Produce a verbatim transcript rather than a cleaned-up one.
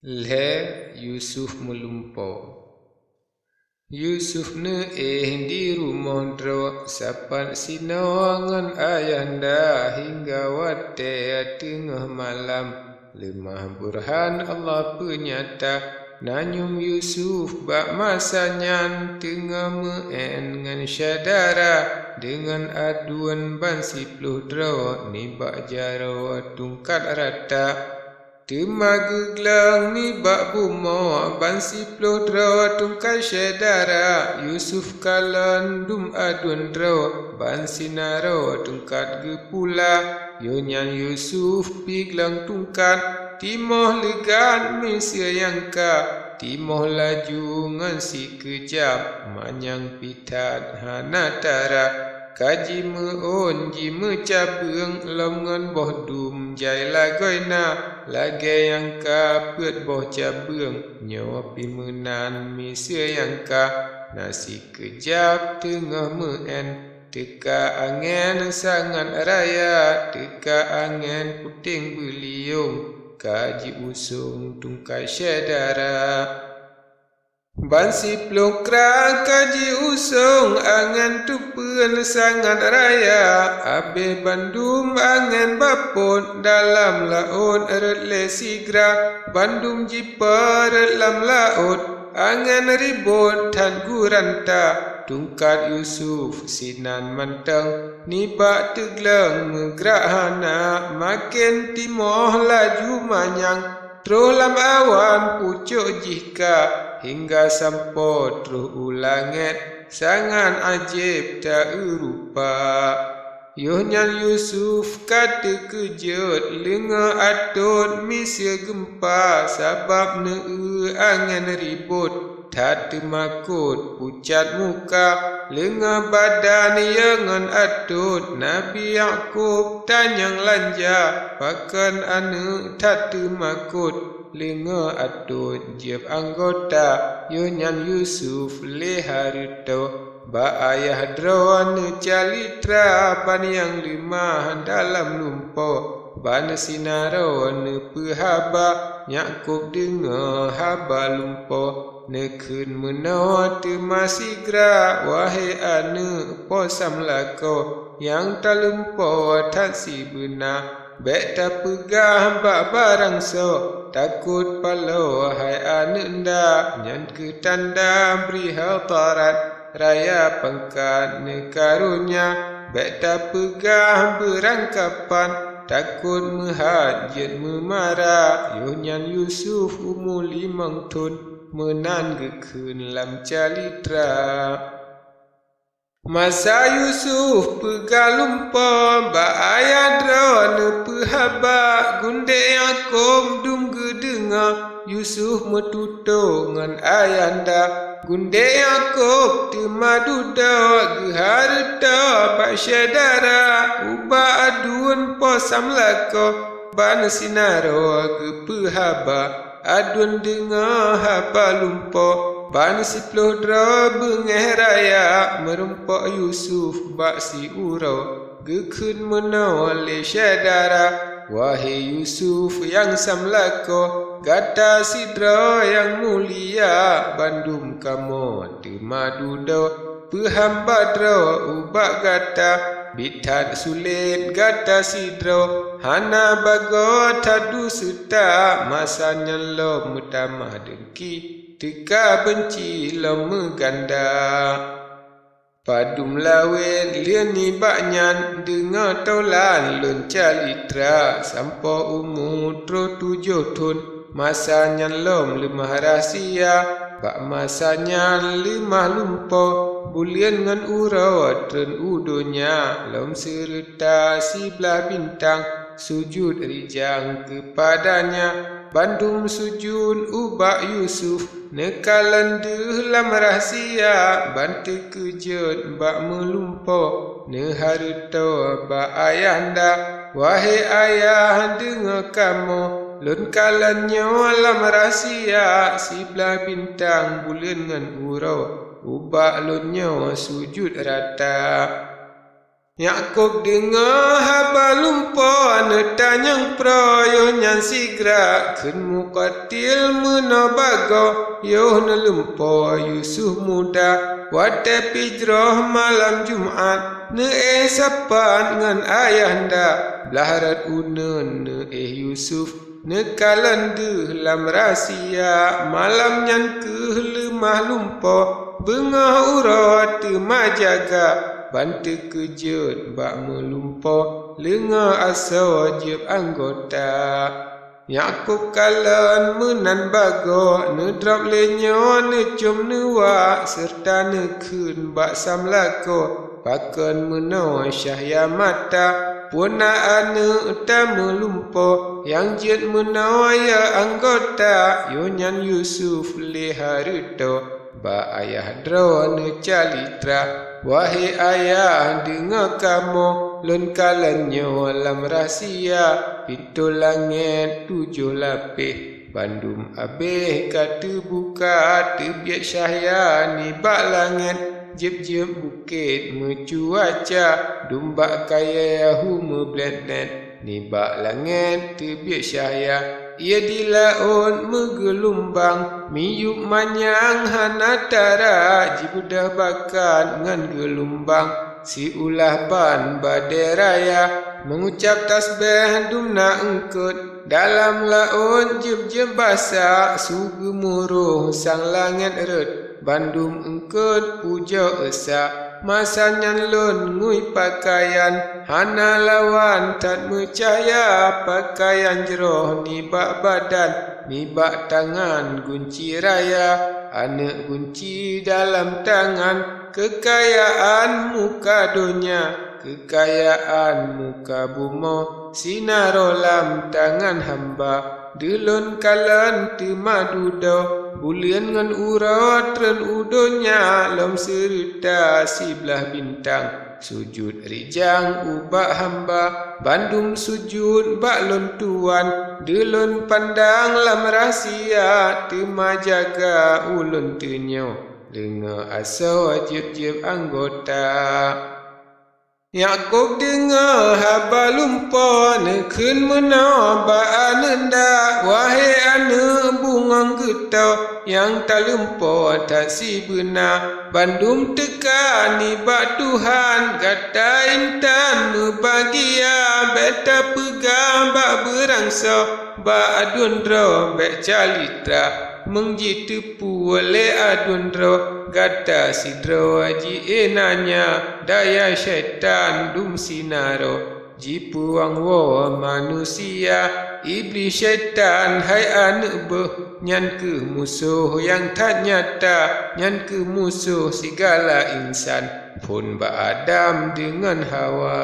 Lhée Yusuf meulumpoe. Yusuf neuéh di rumoh droe, sapat sinoe ngon ayahanda hingga watée teungoh malam. Leumah burhan Allah peunyata, nanyum Yusuf bak masa nyan teungoh meu'én ngon syedara, deungon aduen ban siploh droe nibak jaroe tungkat rata. Teuma geugleueng nibak bumoe ban siploh droe tungkat syedara, Yusuf kalon dum aduen droe ban sinaroe tungkat geupula. Yoh nyan Yusuf pih gleueng tungkat, timoh leugat miseue nyang ka, timoh laju ngon sikeujab manyang pih that hana tara. Ka jimeu'ôn jimeucabeueng lom ngon boh dum jai lagoina, lagée nyang ka peuet boh cabeueng, nyoe pih meunan miseue nyang ka. Na sikeujab teungoh meu'én, teuka angén sangat raya, teuka angén puténg beuliong, ka jiusong tungkat syedara. Ban siploh kra ka jiusong angén teupeuen sangat raya, abéh bandum angén bapot dalam laôt rhot lé sigra, bandum jipeurhot lam laôt, angén ribot that guranta. Tungkat Yusuf sinan mantong nibak teugleueng meugrak hana, maken timoh laju manyang. Troh lam awan pucok jih ka, hingga sampoe troh u langét, sangat ajéb ta-eu rupa. Yoh nyan Yusuf ka teukeujot, leungoe atot miseue geumpa, sabab neu-eu angén ribot. That teumakot pucat muka, leungoe badan yongon atot. Nabi Yakub tanyong lanja, pakon aneuëk that teumakot, leungoe atot jieb anggota. Yoh nyan Yusuf lé hareutoe, bak ayah droeneuh calitra ban nyang leumah dalam lumpoe. Ban sinaroe neupeuhaba, Yakub deungoe haba lumpoe. Neukheun meunoe teuma sigra, wahé aneuëk po samlakoe nyang talumpoe that sibeuna. Bék tapeugah bak barangsoe, takot paloe hai aneuëk nda, nyan kheueh tanda bri hadarat. Raya pangkat neukaronya, bék tapeugah beurangkapan, takot meuhat jeuet meumara. Yoh nyan Yusuf umu limong thon, meunan geukheun lam calitra. Masa Yusuf peugah lumpoe, bak ayah droeneuh peuhaba, gundék Yakub dum geudeungoe. Yusuf meututoe ngon ayahanda. Gundék Yakub teuma dudoe, geuhareutoe bak syedara, ubak aduen po samlakoe. Ban sinaroe geupeuhaba, aduen deungoe haba lumpoe. Ban siploh droe beungéh raya, meurumpok Yusuf bak siuroe. Geukheun meunoe lé syedara, wahé Yusuf nyang samlakoe, gata sidroe nyang mulia, bandum kamoe teuma dudoe peuhamba droe ubak gata. Biet that sulet gata sidroe, hana bagoe that duseuta. Masa nyan lom meutamah deungki, teuka beunci lom meuganda. Padum lawét lheueh nibak nyan, deungoe tolan lôn calitra, sampoe umu troh tujoh thon. Masa nyan lom leumah rahsia, bak masa nyan leumah lumpoe. Buleuen ngon uroe treun u donya, lom seureuta siblaih bintang, sujut rijang keupadanya. Bandum sujut ubak Yusuf, neukalon deuh lam rahsia, ban teukeujot bak meulumpoe, neuhareutoe bak ayahanda. Wahé ayah, deungoe kamoe, lôn kalon nyoe lam rahsia, siblaih bintang, buleuen ngon uroe. Ubak lôn nyoe sujut rata. Yakub deungoe haba lumpoe, neutanyong proh, yoh nyan sigra kheun mukatil meunoe bagoe, yoh neulumpoe Yusuf muda. Watée pih jroh malam Jumat, neuéh sapat ngon ayahanda, blaih rot uneuen neuéh Yusuf. Neukalon deuh lam rahsia, malam nyan keuh leumah lumpoe, beungoh uroe teuma jaga, ban teukeujot bak meulumpoe, leungoe asoe jeueb anggota. Yakub kalon meunan bagoe, neudrob lé nyoe neucom neuwak, seureuta neukheun bak sam lakoe, pakon meunoe cahya mata, peue na aneuëk tameulumpoe, nyang jeuet meunoe ya anggota, yoh nyan Yusuf lé hareutoe, bak ayah droeneuh calitra. Wahé ayah, deungoe kamoe, lôn kalon nyoe lam rahsia, pintoe langét tujoh lapéh, bandum abéh ka teubuka, teubiet cahya nibak langét, jeueb-jeueb bukét meucuaca, dum bak kayée hu meublét-nét. Nibak langét teubiet cahya, ié di laôt meugeulumbang, miyueb manyang hana tara, jibeudôh bakat ngon geulumbang, siulah ban badée raya, meungucab tasbéh dum na eungkôt, dalam laôt jeueb-jeueb basa, su geumuroh sang langét rhot. Bandum eungkôt pujoe Esa, masa nyan lôn ngui peukayan, hana lawan that meucahya, peukayan jroh nibak badan, nibak tangan gunci raya, aneuëk gunci dalam tangan, keukayaan muka donya, keukayaan muka bumoe, sinaroe lam tangan hamba. Dulôn kalon teuma dudoe, buleuen ngon uroe treun u donya lom seureuta siblaih bintang. Sujut rijang ubak hamba, bandum sujut bak lôn tuan. Dulôn pandang lam rahsia, teuma jaga ulôn teunyoe, deungoe asoe jeueb-jeueb anggota. Yakub deungoe haba lumpoe, neukheun meunoe bak aneuëk nda, "Wahé aneuëk bungöng geutoe nyang talumpoe that sibeuna, bandum teuka nibak Tuhan. Gata intan meubagia, bék tapeugah bak beurangsoe, bak aduen droe bék calitra." Meung jiteupeue lé aduen droe, gata sidroe jiénanya, daya syaitan dum sinaroe. Jipeuwang woe manusia, Iblih syaitan hai aneuëk beuh, nyan kheueh musoh nyang that nyata, nyan kheueh musoh sigala insan, phon bak Adam deungon Hawa.